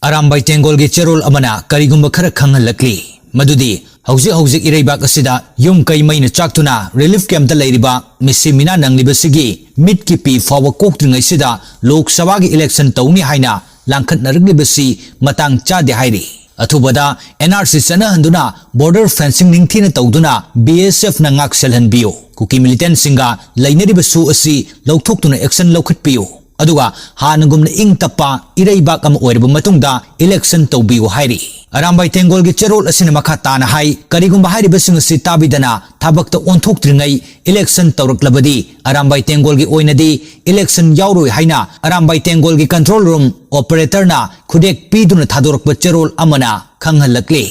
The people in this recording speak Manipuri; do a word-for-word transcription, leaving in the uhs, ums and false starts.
ꯑꯔꯥꯝꯕꯥꯏ ꯇꯦꯡꯒꯣꯜꯒꯤ ꯆꯦꯔꯣꯜ ꯑꯃꯅ ꯀꯔꯤꯒꯨꯝꯕ ꯈꯔ ꯈꯪꯍꯜꯂꯛꯂꯤ꯫ ꯃꯗꯨꯗꯤ ꯍꯧꯖꯤꯛ ꯍꯧꯖꯤꯛ ꯏꯔꯩꯕꯥꯛ ꯑꯁꯤꯗ ꯌꯨꯝ ꯀꯩ ꯃꯩꯅ ꯆꯥꯛꯇꯨꯅ relief camp ꯇ ꯂꯩꯔꯤꯕ ꯃꯤꯁꯤ ꯃꯤꯅꯥ ꯅꯪꯂꯤꯕꯁꯤꯒꯤ ꯃꯤꯠꯀꯤ ꯄꯤ ꯐꯥꯎꯕ ꯀꯣꯛꯇ꯭ꯔꯤꯉꯩꯁꯤꯗ ꯂꯣꯛ ꯁꯚꯥꯒꯤ election ꯇꯧꯅꯤ ꯍꯥꯏꯅ ꯂꯥꯡꯈꯠꯅꯔꯛꯂꯤꯕꯁꯤ ꯃꯇꯥꯡ ꯆꯥꯗꯦ ꯍꯥꯏꯔꯤ꯫ ꯑꯊꯨꯕꯗ N R C ꯆꯠꯅꯍꯟꯗꯨꯅ border fencing ꯅꯤꯡꯊꯤꯅ ꯇꯧꯗꯨꯅ B S F ꯅ ꯉꯥꯛ ꯁꯦꯜꯍꯟꯕꯤꯌꯨ꯫ ꯀꯨꯀꯤ militant ꯁꯤꯡꯒ ꯂꯩꯅꯔꯤꯕ ꯁꯨ ꯑꯁꯤ ꯂꯧꯊꯣꯛꯇꯨꯅ action ꯂꯧꯈꯠꯄꯤꯌꯨ꯫ ꯑꯗꯨꯒ ꯍꯥꯟꯅꯒꯨꯝꯅ ꯏꯪ ꯇꯞꯄ ꯏꯔꯩꯕꯥꯛ ꯑꯃ ꯑꯣꯏꯔꯕ ꯃꯇꯨꯡꯗ election ꯇꯧꯕꯤꯌꯨ ꯍꯥꯏꯔꯤ꯫ ꯑꯔꯥꯝꯕꯥꯏ ꯇꯦꯡꯒꯣꯜꯒꯤ ꯆꯦꯔꯣꯜ ꯑꯁꯤꯅ ꯃꯈꯥ ꯇꯥꯅ ꯍꯥꯏ, ꯀꯔꯤꯒꯨꯝꯕ ꯍꯥꯏꯔꯤꯕꯁꯤꯡ ꯑꯁꯤ ꯇꯥꯕꯤꯗꯅ ꯊꯕꯛꯇ ꯑꯣꯟꯊꯣꯛꯇ꯭ꯔꯤꯉꯩ election ꯇꯧꯔꯛꯂꯕꯗꯤ ꯑꯔꯥꯝꯕꯥꯏ ꯇꯦꯡꯒꯣꯜꯒꯤ ꯑꯣꯏꯅꯗꯤ election ꯌꯥꯎꯔꯣꯏ ꯍꯥꯏꯅ ꯑꯔꯥꯝꯕꯥꯏ ꯇꯦꯡꯒꯣꯜꯒꯤ control room operator ꯅ ꯈꯨꯗꯦꯛ ꯄꯤꯗꯨꯅ ꯊꯥꯗꯣꯔꯛꯄ ꯆꯦꯔꯣꯜ ꯑꯃꯅ ꯈꯪꯍꯜꯂꯛꯂꯤ꯫